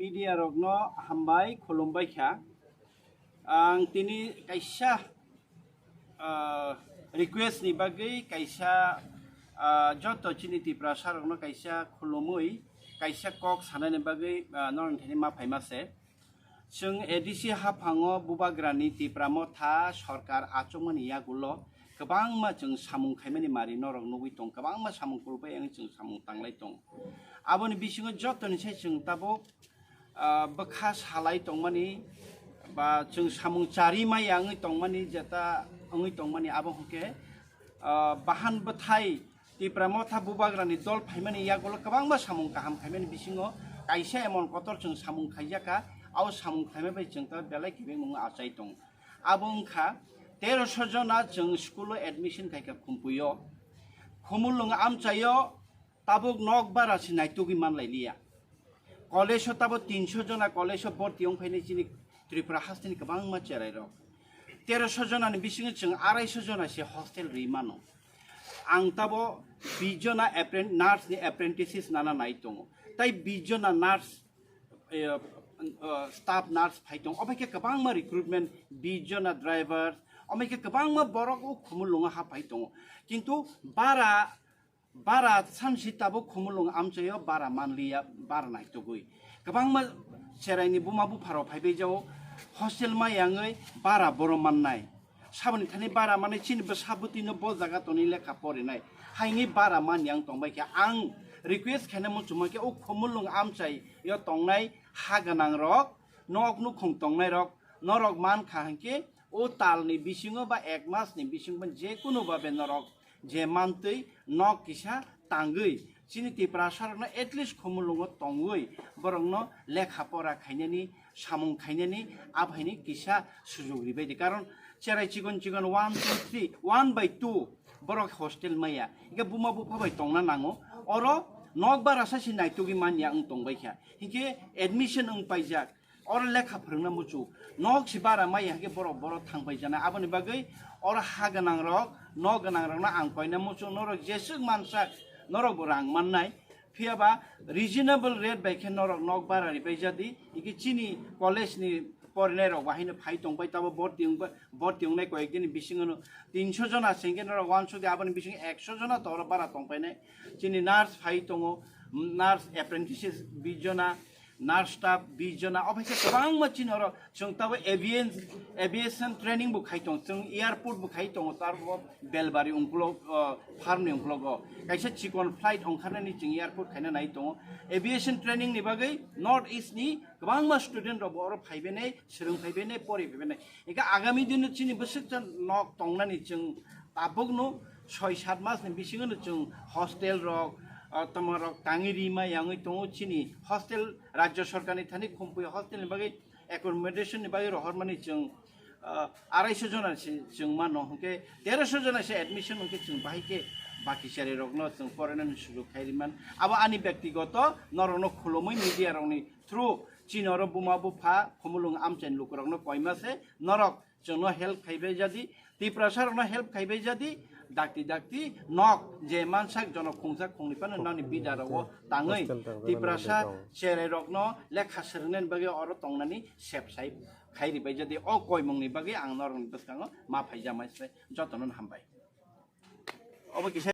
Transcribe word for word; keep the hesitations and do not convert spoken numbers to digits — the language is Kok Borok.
Media rokno hambai khulumbai kha. Ang tini kaisa, ah, request ni bagwi kaisa, ah, joto chini Tiprasa rokno kaisa khulumui kaisa kok sanani bagwi, ah, norok thani ma phaima se. Chwng A D C haphango bubagrani Tipra Motha sorkar achukmani yagulo kwbangma chwng samung khaimani mari norok nugwi tong, kwbangma samung kulbai ang chwng samung tanglai tong. Aboni bisingo jotoni sai chwng tabuk, ah, bwkha salai tongmani ba chwng samung chari maya wngwi tongmani, jeta wngwi tongmani abo hwnkhe, ah, bahan bwthai Tipra Motha bubagrani dol phaimani yagulo kwbangma samung kaham khaimani bisingo kaisa emon kotor chwng samung khaijakha, abo samung khaima bai chwng ta belai kibengmung achai tong. Abo wngkha teroso jona chwng school o admission khaikha Khumpuio, Khumulwng amchaio tabuk nok bara se naitugwi manlailiya. College o tabo tinso jona college o borti wng phainai chini Tripura hasteni kwbangma cherai rok. Teroso jona ni bisingo chwng araiso jona se hostel ri mano. Ang tabo bis jona appren-, nurse ni apprentices nana nai tongo. Tai bis jona nurse, eh, eh, staff nurse phai tongo. Obo khe kwbangma recruitment, bis jona driver, omo khe kwbangma borok o Khumulwng o ha phai tongo. Kintu bara bara sansi tabuk Khumulwng amchaio bara manliya, bara naitugwi. Kwbangma cheraini buma bupharok phaibai jao hostel mayangwi bara boro mannai. Saboni thani bara manwi chini bwsa bwtwino bo jaga tonwi lekha porinai. Haini bara manyang tongbai khe ang request khaina muchungma khe o Khumulwng amchaio tongnai ha gwnangrok, nok nukhung tongnairok, norok mankha hinkhe o talni bisingo ba ek masni bisingo je kunu babe norok je mantwi nok kisa tangwi chini Tiprasarokno at least Khumulwngo tongwi borokno lekha pora khainani, samung khainani, abhaini kisa sujuk ribaidi. Karon cherai chikon chikon one, two, three, one by two borok hostel maya. Hingke buma bupha bai tongna nango. Oro nok bara sa si naitugwi manya wng tongbai kha. Hingke admission wng paijak. Oro lekha phwrwngna muchuk. Nok si bara maya hingke borok, borok thangpai jana. Aboni bagwi oro ha gwnang rok, nok gwnang rokno ang koina muchuk. Norok jeswk mansak, norok bo rang mannai. Phiya ba reasonable rate bai khe norok nok bara ripai jadi. Hingke chini college ni porinai rok bahai no phai tongpai tabo borti wngba-, borti wngnai koyek din bisingo no tinso jona se hingke norok wansuk di aboni bisingo ekso jona to oro bara tongpainai. Chini nurse phai tongo, nurse apprentices bis jona, nurse staff bis jona, obo hai khe kwbangma chini oro chwng tabo avian-, aviation training bo khai tongo, chwng airport bo khai tongo, tarbo Belbari ungkulok, o, farm ni ungkulogo kaisa chikon flight ongkharnani chwng airport khaina nai tongo. Aviation training ni bagwi North East ni kwbangma student rok bo oro phaibenai, swrwng phaibenai, pori phaibenai. Hingke agami dino chini bwswk nok tongnani chwng tabukno soi sat mas ni bisingo no chwng hostel rok, ah, tamo rok tangwi rima yangwi tongo chini hostel rajya sorkar ni thani Khumpui hostel ni bagwi accommodation ni bagwi rohormani chwng, ah, araiso jona se chwng mano hwnkhe teroso jona se admission hwnkhe chwng bahai khe baki cherai rokno chwng porainani sujuk khai riman. Abo ani bektigoto norokno khulumui media rokni through chini oro buma bupha Khumulwng amchaini lukurokno koima se norok chwngno help khaibai jadi, Tiprasa rokno help khaibai jadi, dakti dakti nok je mansak jono khungsa khungni phano nani bida rogo tangwi Tiprasa cherai rokno lekha swrwngnani bagwi oro tongnani sep sai khai ribai jadi o koimungni bagwi ang norokni bwskango ma phaijamai se jotono hambai. Obo kisa